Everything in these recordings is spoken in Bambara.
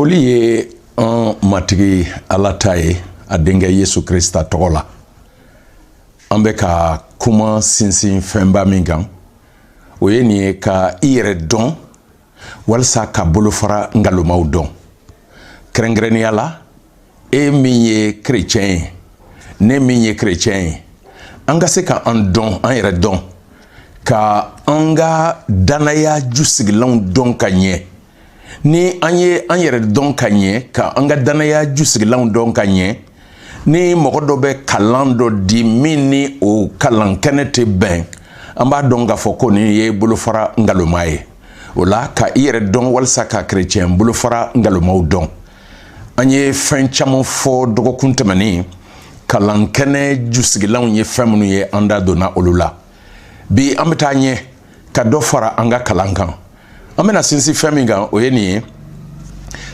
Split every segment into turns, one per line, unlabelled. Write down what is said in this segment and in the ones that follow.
Foli ye an Matigi Ala ta ye, a denkɛ Yesu Krista tɔgɔ la. An bɛ ka kuma sinsin fɛnba min kan, o ye nin ye: ka i yɛrɛ dɔn walisa ka bolofara ngalomaw dɔn. Kɛrɛnkɛrɛnnenya la, e min ye kerecɛn ye, ne min ye kerecɛn ye, an ka se ka an dɔn, an yɛrɛ dɔn, ka an ka dannaya jusigilanw dɔn ka ɲɛ. Ni an ye an yɛrɛ dɔn ka ɲɛ, ka an ka dannaya jusigilanw dɔn ka ɲɛ, ni mɔgɔ dɔ bɛ kalan dɔ di min ni o kalan kɛnɛ tɛ bɛn, an b'a dɔn k'a fɔ ko nin ye bolofara nkalonma ye. O la, ka i yɛrɛ dɔn walisa ka kerecɛn bolofara nkalomaw dɔn. An ye fɛn caman fɔ dɔgɔkun tɛmɛnen, kalan kɛnɛ jusigilanw ye fɛn minnu ye, an da donna olu la. Bi, an bɛ taa ɲɛ ka dɔ fara an ka kalan kan. An bɛna sinsin fɛn min kan, o ye nin ye: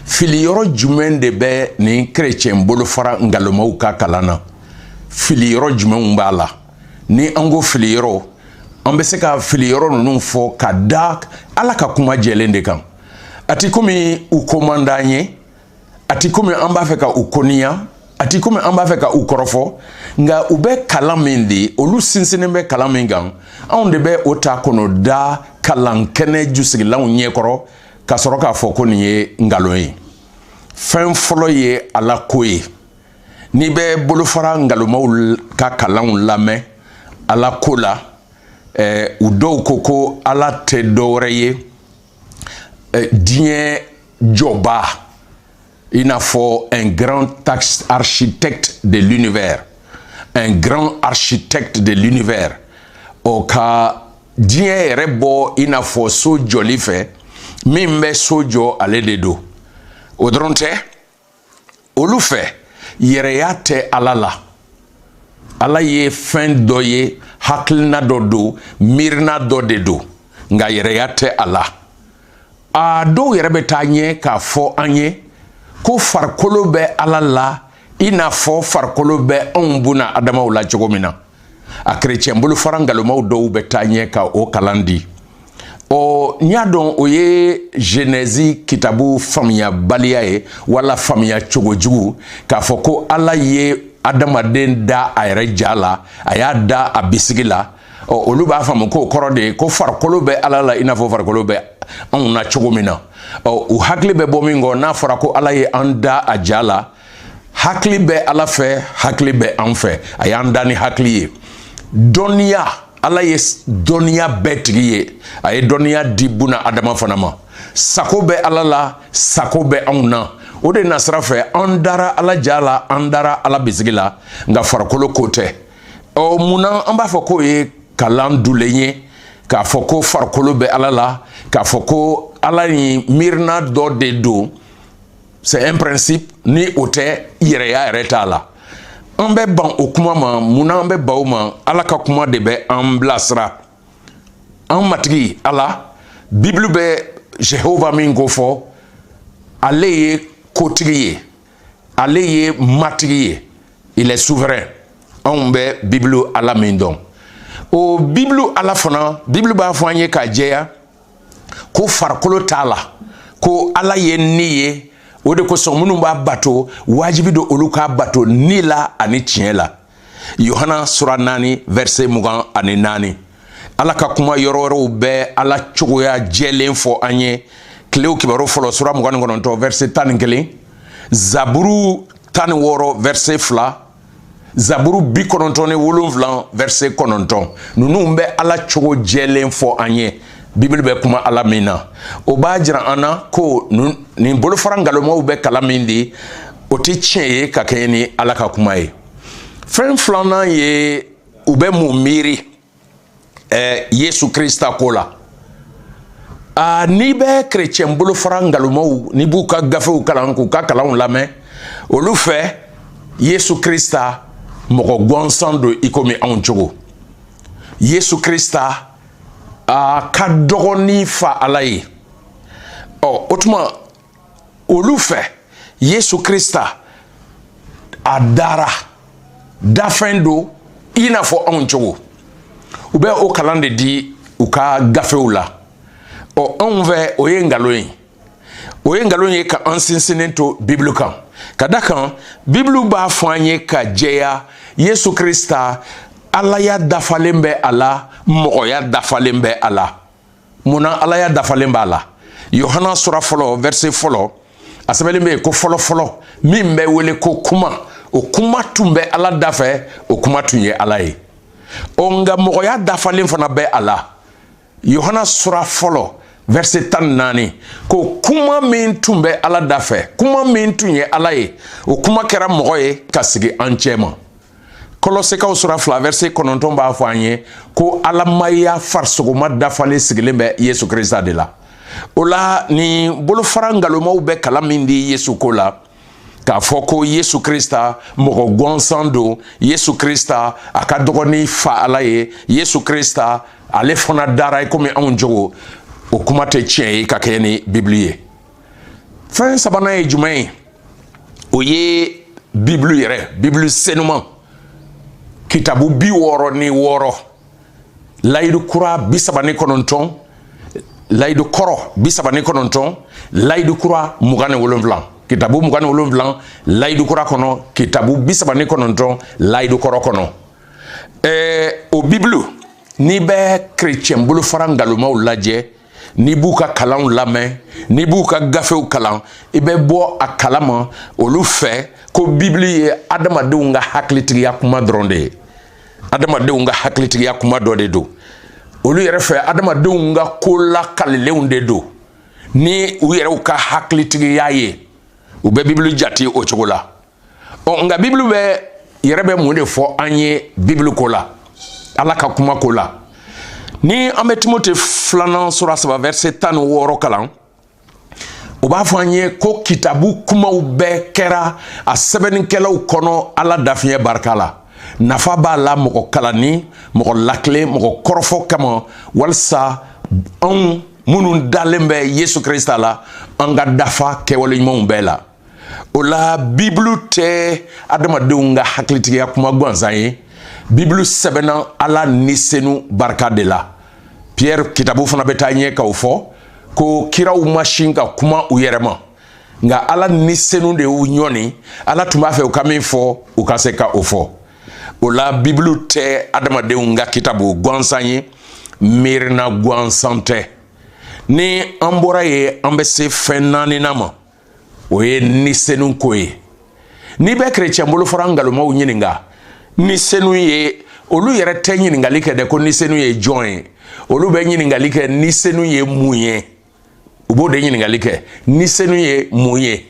fili yɔrɔ jumɛn de bɛ nin kerecɛn bolofara nkalomaw ka kalan na? Fili yɔrɔ jumɛnw b'a la? Ni an ko fili yɔrɔ, an bɛ se ka fili yɔrɔ ninnu fɔ ka da Ala ka kuma jɛlen de kan. A ti komi u ko man d'an ye, a ti komi an b'a fɛ ka u koniya, a ti komi an b'a fɛ ka u kɔrɔfɔ, nka u bɛ kalan min di, olu sinsinnen bɛ kalan min kan, anw de bɛ o ta kɔnɔ da kalan kɛnɛ jusigilanw ɲɛkɔrɔ ka sɔrɔ k'a fɔ ko nin ye nkalon ye. Fɛn fɔlɔ ye Ala ko ye. N'i bɛ bolofara nkalomaw ka kalanw lamɛn Ala ko la, u dɔw ko ko Ala tɛ dɔwɛrɛ ye diɲɛ jɔba, i n'a fɔ un grand architecte de l'univers, un grand architecte de l'univers. O ka diɲɛ yɛrɛ bɔ i n'a fɔ so jɔli fɛ, min bɛ so jɔ, ale de don. O dɔrɔn tɛ, olu fɛ, yɛrɛya tɛ Ala la. Ala ye fɛn dɔ ye, hakilina dɔ don, miirina dɔ de don, nka yɛrɛya tɛ a la. A dɔw yɛrɛ bɛ taa ɲɛ k'a fɔ an ye ko farikolo bɛ Ala la i n'a fɔ farikolo bɛ anw buna adamaw la cogo min na. A kerecɛn bolofara nkalomaw dɔw bɛ taa ɲɛ ka o kalan di. Ɔ, n y'a dɔn o ye Genèse kitabu faamuyabaliya ye wala faamuya cogo jugu, k'a fɔ ko Ala ye adamaden da a yɛrɛ ja la, a y'a da a bisigi la. Ɔ, olu b'a faamu k'o kɔrɔ de ye ko farikolo bɛ Ala la i n'a fɔ farikolo bɛ anw na cogo min na. Ɔ, u hakili bɛ bɔ min kɔ, n'a fɔra ko Ala ye an da a ja la, hakili bɛ Ala fɛ, hakili bɛ an fɛ, a y'an da ni hakili ye. Dɔnniya, Ala ye dɔnniya bɛɛ tigi ye, a ye dɔnniya di buna adama fana ma. Sako bɛ Ala la, sako bɛ anw na. O de nasira fɛ, an dara Ala ja la, an dara Ala bisigi la, nka farikolo ko tɛ. Ɔ, munna an b'a fɔ k'o ye kalan dulen ye, k'a fɔ ko farikolo bɛ Ala la, k'a fɔ ko Ala ni miirina dɔ de don, c'est un principe, ni o tɛ, yɛrɛya yɛrɛ t'a la? An bɛ ban o kuma ma. Munna an bɛ ban o ma? Ala ka kuma de bɛ an bilasira. An Matigi Ala, Bibulu bɛ Jehova min ko fɔ, ale ye kotigi ye, ale ye matigi ye, il est souverain. Anw bɛ Bibulu Ala min dɔn, o Bibulu Ala fana, Bibulu b'a fɔ an ye k'a jɛya ko farikolo t'a la, ko Ala ye ni ye. O de kosɔn, minnu b'a bato, wajibi don olu k'a bato ni la ani tiɲɛ la. Yohana sura 4, verset 24. Ala ka kuma yɔrɔ wɛrɛw bɛ Ala cogoya jɛlen fɔ an ye: Tilew Kibaru fɔlɔ, sura 29, verset 11, Zaburu 16, verset 2, Zaburu 97, verset 9. Ninnu bɛ Ala cogo jɛlen fɔ an ye. Bibili bɛ kuma Ala min na, o b'a jira an na ko nin bolofara nkalomaw bɛ kalan min di, o tɛ tiɲɛ ye ka kɛɲɛ ni Ala ka kuma ye. Fɛn filanan ye, u bɛ mun miiri Yesu Krista ko la? Aa, n'i bɛ kerecɛn bolofara nkalomaw, n'i b'u ka gafew kalan, k'u ka kalanw lamɛn, olu fɛ, Yesu Krista mɔgɔ gansan don i komi anw cogo. Yesu Krista a ka dɔgɔnin fa Ala ye. Ɔ, o tuma, olu fɛ, Yesu Krista a dara dafɛn don i n'a fɔ anw cogo. U bɛ o kalan de di u ka gafew la. Ɔ, anw fɛ, o ye nkalon ye. O ye nkalon ye ka an sinsinnen to Bibulu kan, ka da kan Bibulu b'a fɔ an ye ka jɛya, Yesu Krista, Alaya dafalen bɛ a la, mɔgɔya dafalen bɛ a la. Mun na Alaya dafalen b'a la? Yohana sura 1, verset 1, a sɛbɛnlen bɛ yen ko fɔlɔ fɔlɔ, min bɛ wele ko Kuma, o Kuma tun bɛ Ala da fɛ, o Kuma tun ye Ala ye. Ɔ, nka mɔgɔya dafalen fana bɛ a la. Yohana sura 1, verset 14, ko Kuma min tun bɛ Ala da fɛ, Kuma min tun ye Ala ye, o Kuma kɛra mɔgɔ ye ka sigi an cɛ ma. Kɔlɔsekaw sura 2, verset 9 b'a fɔ an ye ko Alamaya farisogoma dafalen sigilen bɛ Yesu Krista de la. O la, nin bolofara nkalomaw bɛ kalan min di Yesu ko la, k'a fɔ ko Yesu Krista mɔgɔ gansan don, Yesu Krista a ka dɔgɔnin fa Ala ye, Yesu Krista ale fana dara i komi anw cogo, o kuma tɛ tiɲɛ ye ka kɛɲɛ ni Bibulu ye. Fɛn sabanan ye jumɛn ye? O ye Bibulu yɛrɛ, Bibulu senuman, kitabu 66, layidu kura 39, layidu kɔrɔ 39, layidu kura 27, kitabu 27 layidu kura kɔnɔ, kitabu 39 layidu kɔrɔ kɔnɔ. O Bibulu, n'i bɛ kerecɛn bolofara nkalomaw lajɛ, n'i b'u ka kalanw lamɛn, n'i b'u ka gafew kalan, i bɛ bɔ a kalama olu fɛ ko Bibulu ye adamadenw ka hakilitigiya kuma dɔrɔn de ye. Adamadenw ka hakilitigiya kuma dɔ de don olu yɛrɛ fɛ, adamadenw ka ko lakalilenw de don ni u yɛrɛw ka hakilitigiya ye. U bɛ Bibulu jate o cogo la. Ɔ, nka Bibulu bɛ yɛrɛ bɛ mun de fɔ an ye Bibulu ko la, Ala ka kuma ko la? Ni an bɛ Timote 2 sura 3, verset 16 kalan, o b'a fɔ an ye ko kitabu kumaw bɛɛ kɛra a sɛbɛnnikɛlaw kɔnɔ Ala dafiɲɛ barika la. Nafa b'a la mɔgɔ kalanni, mɔgɔ lakile, mɔgɔ kɔrɔfɔ kama, walisa anw minnu dalen bɛ Yesu Krista la, an ka dafa kɛwale ɲumanw bɛɛ la. O la, Bibulu tɛ adamadenw ka hakilitigiya kuma gansan ye. Bibulu sɛbɛnna Ala Ni Senu barika de la. Pierre kitabu fana bɛ taa ɲɛ k'o fɔ ko kiraw ma sin ka kuma u yɛrɛ ma, nka Ala Ni Senu de y'u ɲɔni, Ala tun b'a fɛ u ka min fɔ, u ka se ka o fɔ. O la, Bibulu tɛ adamadenw ka kitabu gansan ye, miirina gansan tɛ. Ni an bɔra yen, an bɛ se fɛn naaninan ma, o ye Ni Senu ko ye. N'i bɛ kerecɛn bolofara nkalomaw ɲininka Ni Senu ye, olu yɛrɛ tɛ ɲininkali kɛ dɛ ko Ni Senu ye jɔn ye. Olu bɛ ɲininkali kɛ Ni Senu ye mun ye. U b'o de ɲininkali kɛ, Ni Senu ye mun ye?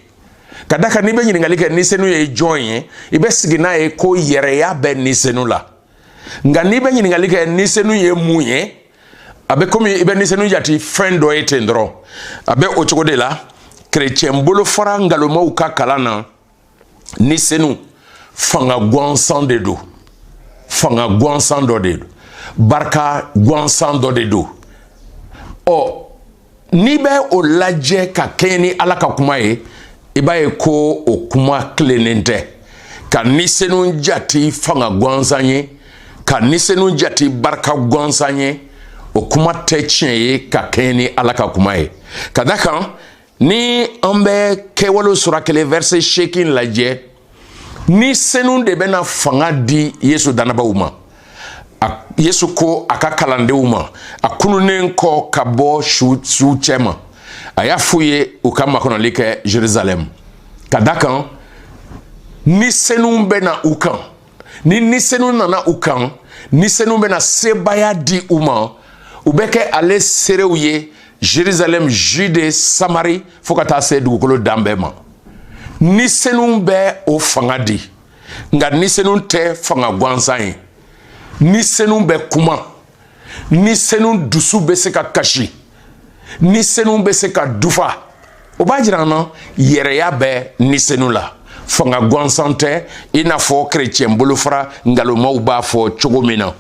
Ka da kan n'i bɛ ɲininkali kɛ Ni Senu ye jɔn ye, i bɛ sigi n'a ye ko yɛrɛya bɛ Ni Senu la. Nka n'i bɛ ɲininkali kɛ Ni Senu ye mun ye, a bɛ komi i bɛ Ni Senu jate fɛn dɔ ye ten dɔrɔn. A bɛ o cogo de la kerecɛn bolofara nkalomaw ka kalan na. Ni Senu fanga gansan de don, fanga gansan dɔ de don, barika gansan dɔ de don. Ɔ, n'i bɛ o lajɛ ka kɛɲɛ ni Ala ka kuma ye, i b'a ye ko o kuma tilennen tɛ. Ka Ni Senu jate fanga gansan ye, ka Ni Senu jate barika gansan ye, o kuma tɛ tiɲɛ ye ka kɛɲɛ ni Ala ka kuma ye. Ka da kan ni an bɛ Kɛwalew sura 1, verset 8 lajɛ, Ni Senu de bɛna fanga di Yesu dannabaw ma. Yesu ko a ka kalandenw ma, a kununnen kɔ ka bɔ su cɛ ma, a y'a f'u ye u ka makɔnɔli kɛ Jerusalem, ka da kan Ni Senu bɛna u kan. Ni Ni Senu nana u kan, Ni Senu bɛna sebaaya di u ma, u bɛ kɛ ale seerew ye Jerusalem, Jude, Samari, fo ka taa se dugukolo dan bɛɛ ma. Ni Senu bɛ o fanga di, nka Ni Senu tɛ fanga gansan ye. Ni Senu bɛ kuma, Ni Senu dusu bɛ se ka kasi, Ni Senu bɛ se ka dufa. O b'a jira an na yɛrɛya bɛ Ni Senu la, fanga gansan tɛ i n'a fɔ kerecɛn bolofara nkalomaw b'a fɔ cogo min na.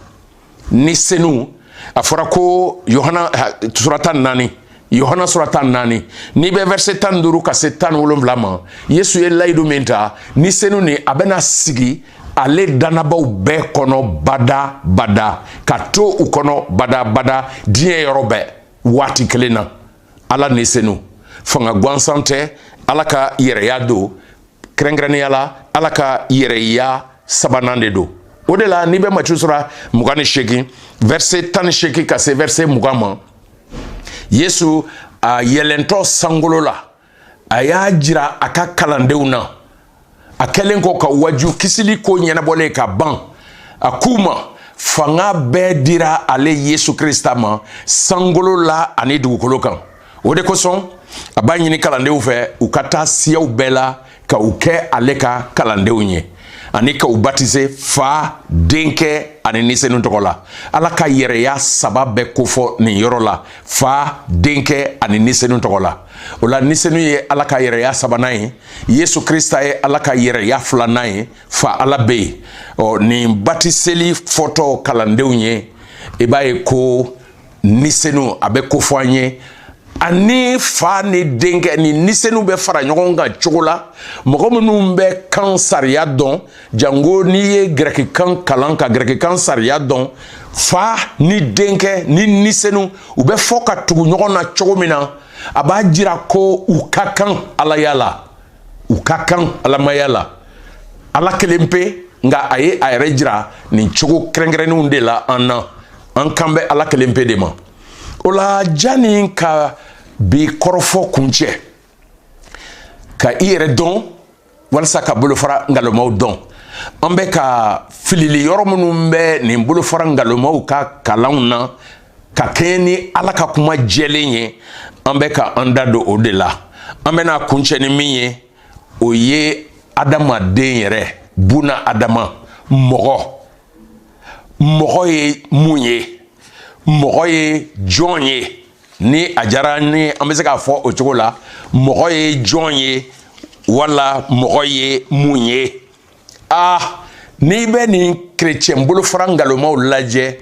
Ni Senu, a fɔra ko Yohana sura 14, Yohana sura 14, n'i bɛ verset 15 ka se 17 ma, Yesu ye layidu min ta, Ni Senu ni a bɛna sigi ale dannabaw bɛɛ kɔnɔ bada bada, ka to u kɔnɔ bada bada, diɲɛ yɔrɔ bɛɛ, waati kelen na. Ala Ni Senu, Fanga gansan tɛ, Ala ka yɛrɛya don. Kɛrɛnkɛrɛnnenya la, Ala ka yɛrɛya sabanan de don. O de la, n'i bɛ Matiyu sura 28, verset 18 ka se verset 20 ma, Yesu a yɛlɛntɔ sankolo la, a y'a jira a ka kalandenw na, a kɛlen kɔ ka waju kisili ko ɲɛnabɔlen ka ban, a k'u ma: fanga bɛɛ dira ale Yesu Krista ma sankolo la ani dugukolo kan. O de kosɔn, a b'a ɲini kalandenw fɛ u ka taa siyaw bɛɛ la ka u kɛ ale ka kalandenw ye, ani ka u batise Fa, Denkɛ ani Nisenu tɔgɔ la. Ala ka yɛrɛya saba bɛɛ kofɔ nin yɔrɔ la: Fa, Denkɛ ani Nisenu tɔgɔ la. O la, Nisenu ye Ala ka yɛrɛya sabanan ye, Yesu Krista ye Ala ka yɛrɛya filanan ye, Fa Ala bɛ yen. Ɔ, nin batiseli fɔtɔ kalandenw ye, i b'a ye ko Nisenu a bɛ kofɔ an ye, ani Fa ni Denkɛ ni Nisenu bɛ fara ɲɔgɔn kan cogo la. Mɔgɔ minnu bɛ kan sariya dɔn, jango n'i ye gɛrɛkikan kalan ka gɛrɛkikan sariya dɔn, Fa ni Denkɛ ni Nisenu, u bɛ fɔ ka tugu ɲɔgɔn na cogo min na, a b'a jira ko u ka kan alaya la, u ka kan alamaya la. Ala kelen pe, nka a ye a yɛrɛ jira nin cogo kɛrɛnkɛrɛnnenw de la an na. An kan bɛ Ala kelen pe de ma. O la, janni ka bi kɔrɔfɔ kuncɛ, ka i yɛrɛ dɔn walasa ka bolofara nkalonmaw dɔn, an bɛ ka filili yɔrɔ minnu bɛ nin bolofara nkalonmaw ka kalanw na ka kɛɲɛ ni Ala ka kuma jɛlen ye, an bɛ ka an da don o de la. An bɛna kuncɛ ni min ye, o ye adamaden yɛrɛ, buna adama, mɔgɔ. Mɔgɔ ye mun ye? Mɔgɔ ye jɔn ye? Ni a diyara ni an bɛ se k'a fɔ o cogo la: mɔgɔ ye jɔn ye wala mɔgɔ ye mun ye? Aa, n'i bɛ nin kerecɛn bolofara nkalonmaw lajɛ,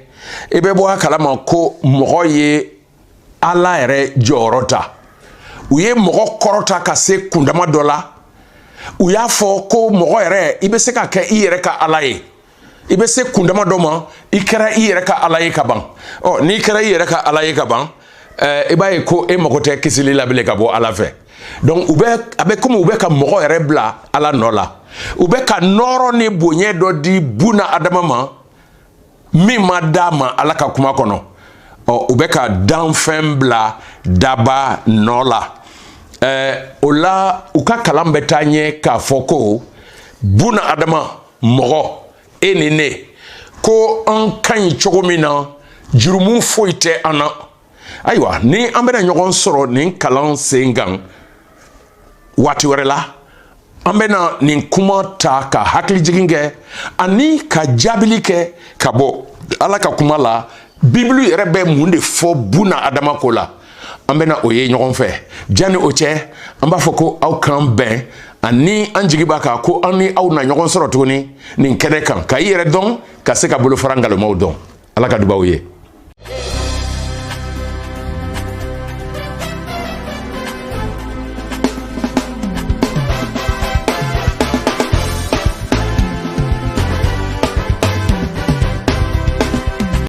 i bɛ bɔ a kalama ko mɔgɔ ye Ala yɛrɛ jɔyɔrɔ ta. U ye mɔgɔ kɔrɔta ka se kundama dɔ la. U y'a fɔ ko mɔgɔ yɛrɛ, i bɛ se ka kɛ i yɛrɛ ka Ala ye. I bɛ se kundama dɔ ma, i kɛra i yɛrɛ ka Ala ye ka ban. Ɔ, n'i kɛra i yɛrɛ ka Ala ye ka ban, i b'a ye ko e mago tɛ kisili la bilen ka bɔ Ala fɛ. Donc u bɛ, a bɛ komi u bɛ ka mɔgɔ yɛrɛ bila Ala nɔ la. U bɛ ka nɔrɔ ni bonya dɔ di buna adama ma min ma d'a ma Ala ka kuma kɔnɔ. Ɔ, u bɛ ka danfɛn bila daba nɔ la. O la, u ka kalan bɛ taa ɲɛ k'a fɔ ko buna adama, mɔgɔ, e ni ne, ko an ka ɲi cogo min na, jurumu foyi tɛ an na. Ayiwa, ni an bɛna ɲɔgɔn sɔrɔ nin kalan sen kan waati wɛrɛ la, an bɛna nin kuma ta ka hakilijigin kɛ ani ka jaabili kɛ ka bɔ Ala ka kuma la. Bibulu yɛrɛ bɛ mun de fɔ buna adama ko la? An bɛna o ye ɲɔgɔn fɛ. Janni o cɛ, an b'a fɔ ko aw k'an bɛn, ani an jigi b'a kan ko an ni aw na ɲɔgɔn sɔrɔ tuguni nin kɛnɛ kan, ka i yɛrɛ dɔn, ka se ka bolofara nkalonmaw dɔn. Ala ka dubaw ye.